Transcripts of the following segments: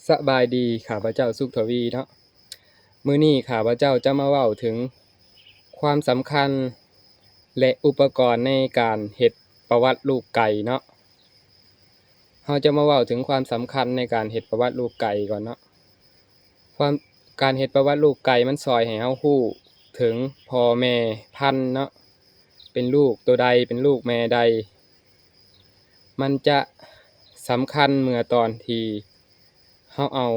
ສະບາຍດີ ຂ້າພະເຈົ້າ ສຸກທະວີ ເນາະ. ມື້ນີ້ຂ້າພະເຈົ້າຈະມາເວົ້າເຖິງຄວາມສຳຄັນ ແລະ ອຸປະກອນໃນການເຮັດປະຫວັດລູກໄກ່ເນາະ. ເຮົາຈະມາເວົ້າເຖິງຄວາມສຳຄັນໃນການເຮັດປະຫວັດລູກໄກ່ກ່ອນເນາະ. ຄວາມ ການເຮັດປະຫວັດລູກໄກ່ມັນຊ່ອຍໃຫ້ເຮົາຮູ້ເຖິງພໍ່ແມ່ພັນເນາະ, ເປັນລູກໂຕໃດ ເປັນລູກແມ່ໃດ. ມັນຈະສຳຄັນເມື່ອຕອນທີ່ເຮົາເອົາ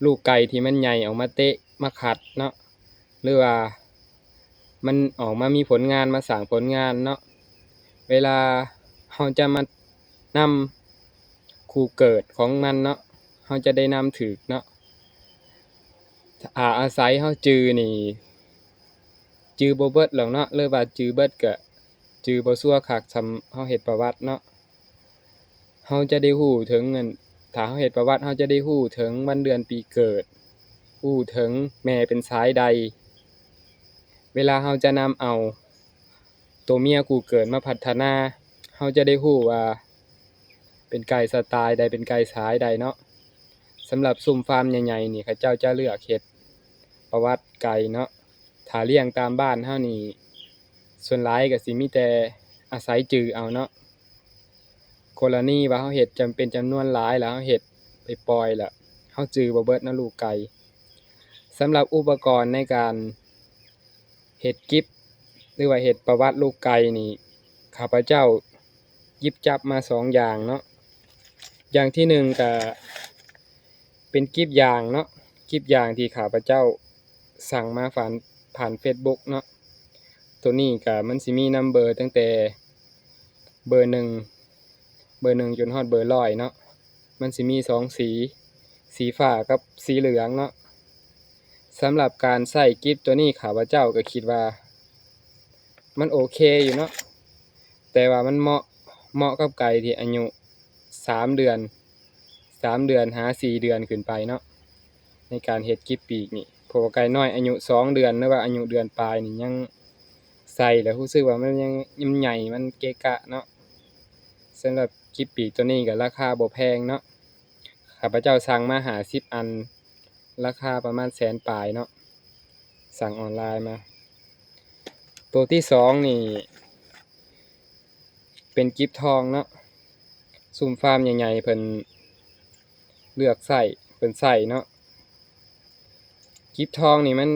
ລູກໄກ່ທີ່ມັນໃຫຍ່ອອກມາເຕະມາຂັດເນາະ ຫຼືວ່າມັນອອກມາມີຜົນງານ ມາສ້າງຜົນງານເນາະ. ເວລາເຮົາຈະມານຳຄູ່ເກີດຂອງມັນເນາະ ເຮົາຈະໄດ້ນຳຖືກເນາະ. ຖ້າອາໄສເຮົາຈື່ນີ້ ຈື່ບໍ່ເບິດຫຼອກເນາະ ຫຼືວ່າຈື່ເບິດກະຈື່ບໍ່ຊົ່ວຄັກສ່ຳເຮົາເຮັດປະຫວັດເນາະ. ເຮົາຈະໄດ້ຮູ້ເຖິງ ອັນ ຖ້າເຮົາເຮັດປະຫວັດ ເຮົາຈະໄດ້ຮູ້ເຖິງວັນເດືອນປີເກີດ, ຮູ້ເຖິງແມ່ເປັນສາຍໃດ. ເວລາເຮົາຈະນຳເອົາໂຕເມຍຄູ່ເກີດມາພັດທະນາ ເຮົາຈະໄດ້ຮູ້ວ່າເປັນໄກ່ສະຕາຍໃດ ເປັນໄກ່ສາຍໃດເນາະ. ສຳລັບຊຸມຟາມໃຫຍ່ໆນີ້ ເຂົາເຈົ້າຈະເລືອກເຮັດປະຫວັດໄກ່ເນາະ. ຖ້າລ້ຽງຕາມບ້ານເຮົານີ້ ສ່ວນຫຼາຍກໍຊິມີແຕ່ອາໄສຈື່ເອົາເນາະ. ກໍລະນີວ່າເຮົາເຮັດຈຳເປັນຈຳນວນຫຼາຍ ແລ້ວເຮົາເຮັດໄປປ່ອຍ ແລ້ວເຮົາຈື່ບໍ່ເບິດເນາະ ລູກໄກ່. ສຳລັບອຸປະກອນໃນການເຮັດກິບ ຫຼືວ່າເຮັດປະຫວັດລູກໄກ່ນີ້ ຂ້າພະເຈົ້າ ຫຍິບຈັບມາສອງຢ່າງເນາະ. ຢ່າງທີໜຶ່ງກະເປັນກິບຢາງເນາະ, ກິບຢາງທີ່ຂ້າພະເຈົ້າສັ່ງມາຜ່ານ ຜ່ານເຟສບຸກເນາະ. ໂຕນີ້ກະມັນຊິມີນຳເບີຕັ້ງແຕ່ເບີໜຶ່ງ ເບີໜຶ່ງຈົນຮອດເບີຮ້ອຍເນາະ. ມັນຊິມີສອງສີ ສີຟ້າກັບສີເຫຼືອງເນາະ. ສຳລັບການໃຊ້ກິບໂຕນີ້ ຂ້າພະເຈົ້າກໍຄິດວ່າມັນໂອເຄຢູ່ເນາະ, ແຕ່ວ່າມັນເໝາະ ເໝາະກັບໄກ່ທີ່ອາຍຸສາມເດືອນ ສາມເດືອນຫາສີ່ເດືອນຂຶ້ນໄປເນາະ ໃນການເຮັດກິບປີກນີ້. ເພາະວ່າໄກ່ນ້ອຍອາຍຸສອງເດືອນ ຫຼືວ່າອາຍຸເດືອນປາຍນີ້ ຍັງໃສ່ແລ້ວຮູ້ສຶກວ່າມັນຍັງ ມັນໃຫຍ່ ມັນເກະກະເນາະ. ສຳລັບກິບປີກໂຕນີ້ກໍລາຄາບໍ່ແພງເນາະ. ຂ້າພະເຈົ້າສັ່ງມາຫ້າສິບອັນ ລາຄາປະມານແສນປາຍເນາະ, ສັ່ງອອນລາຍມາ. ໂຕທີສອງນີ້ເປັນກິບທອງເນາະ, ຊຸມຟາມໃຫຍ່ໆເພິ່ນເລືອກໃຊ້ ເພິ່ນໃຊ້ເນາະ. ກິບທອງນີ້ມັນ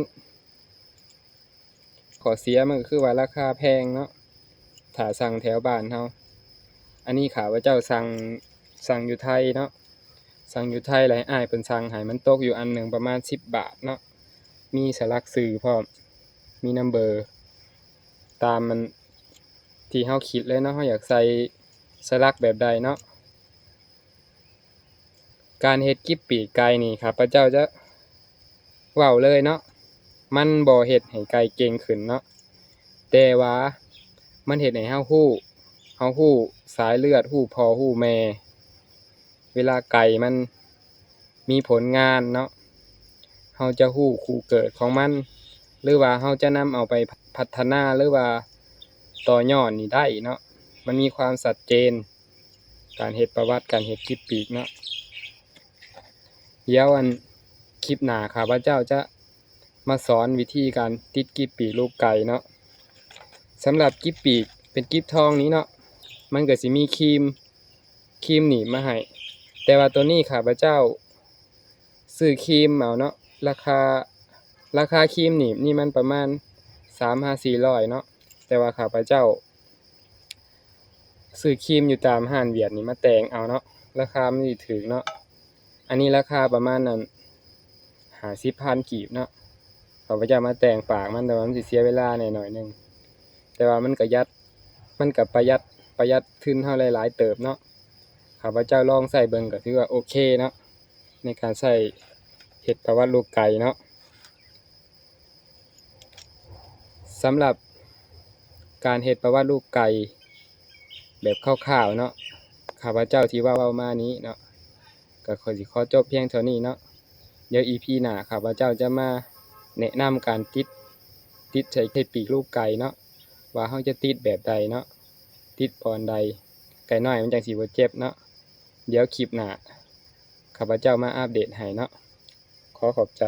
ຂໍ້ເສຍມັນກໍຄືວ່າລາຄາແພງເນາະ ຖ້າສັ່ງແຖວບ້ານເຮົາ. ອັນນີ້ຂ້າພະເຈົ້າສັ່ງ ສັ່ງຢູ່ໄທເນາະ, ສັ່ງຢູ່ໄທ ແລ້ວໃຫ້ອ້າຍເພິ່ນສັ່ງໃຫ້ ມັນຕົກຢູ່ອັນໜຶ່ງປະມານສິບບາດເນາະ, ມີສະຫຼັກຊື່ພ້ອມ ມີນຳເບີ ຕາມມັນທີ່ເຮົາຄິດເລີຍເນາະ, ເຮົາຢາກໃສ່ສະຫຼັກແບບໃດເນາະ. ການເຮັດກິບປີກໄກ່ນີ້ ຂ້າພະເຈົ້າຈະເວົ້າເລີຍເນາະ, ມັນບໍ່ເຮັດໃຫ້ໄກ່ເກັ່ງຂຶ້ນເນາະ, ແຕ່ວ່າມັນເຮັດໃຫ້ເຮົາຮູ້ ເຮົາຮູ້ສາຍເລືອດ ຮູ້ພໍ່ຮູ້ແມ່. ເວລາໄກ່ມັນມີຜົນງານເນາະ ເຮົາຈະຮູ້ຄູ່ເກີດຂອງມັນ ຫຼືວ່າເຮົາຈະນຳເອົາໄປພັດທະນາ ຫຼືວ່າຕໍ່ຍອດນີ້ໄດ້ເນາະ, ມັນມີຄວາມຊັດເຈນ. ການເຮັດປະຫວັດ ການເຮັດກິບປີກເນາະ. ດຽວອັນ ຄລິບໜ້າ ຂ້າພະເຈົ້າຈະມາສອນວິທີການຕິດກິບປີກລູກໄກ່ເນາະ. ສຳລັບກິບປີກເປັນກິບທອງນີ້ເນາະ ມັນກໍຊິມີຄີມ ຄີມໜີບມາໃຫ້, ແຕ່ວ່າໂຕນີ້ຂ້າພະເຈົ້າຊື້ຄີມເອົາເນາະ, ລາຄາ ລາຄາຄີມໜີບນີ້ມັນປະມານສາມຫາສີ່ຮ້ອຍເນາະ, ແຕ່ວ່າຂ້າພະເຈົ້າ ຊື້ຄີມຢູ່ຕາມຮ້ານຫວຽດນີ້ມາແຕ່ງເອົາເນາະ, ລາຄາມັນຊິຖືກເນາະ. ອັນນີ້ລາຄາປະມານນັ້ນ ຫ້າສິບພັນກີບເນາະ, ຂ້າພະເຈົ້າມາແຕ່ງປາກມັນ ແຕ່ວ່າມັນຊິເສຍເວລາແດ່ໜ້ອຍໜຶ່ງ, ແຕ່ວ່າມັນກະຢັດ ມັນກະປະຢັດ ປະຢັດທຶນເຮົາໄດ້ຫຼາຍເຕີບເນາະ. ຂ້າພະເຈົ້າລອງໃຊ້ເບິ່ງກໍຖືວ່າໂອເຄເນາະ ໃນການໃຊ້ເຮັດປະຫວັດລູກໄກ່ເນາະ. ສຳລັບການເຮັດປະຫວັດລູກໄກ່ແບບຄ່າວໆເນາະ, ຂ້າພະເຈົ້າທີ່ເວົ້າມານີ້ເນາະ ກໍຂໍ ຊິຂໍຈົບພຽງເທົ່ານີ້ເນາະ. ດຽວອີພີໜ້າ ຂ້າພະເຈົ້າຈະມາແນະນຳການຕິດ ຕິດໃສ່ ໃສ່ປີກລູກໄກ່ເນາະ ວ່າເຮົາຈະຕິດແບບໃດເນາະ, ຕິດບ່ອນໃດ ໄກ່ນ້ອຍມັນຈັ່ງຊິບໍ່ເຈັບເນາະ. ດຽວຄລິບໜ້າ ຂ້າພະເຈົ້າມາອັບເດດໃຫ້ເນາະ. ຂໍຂອບໃຈ.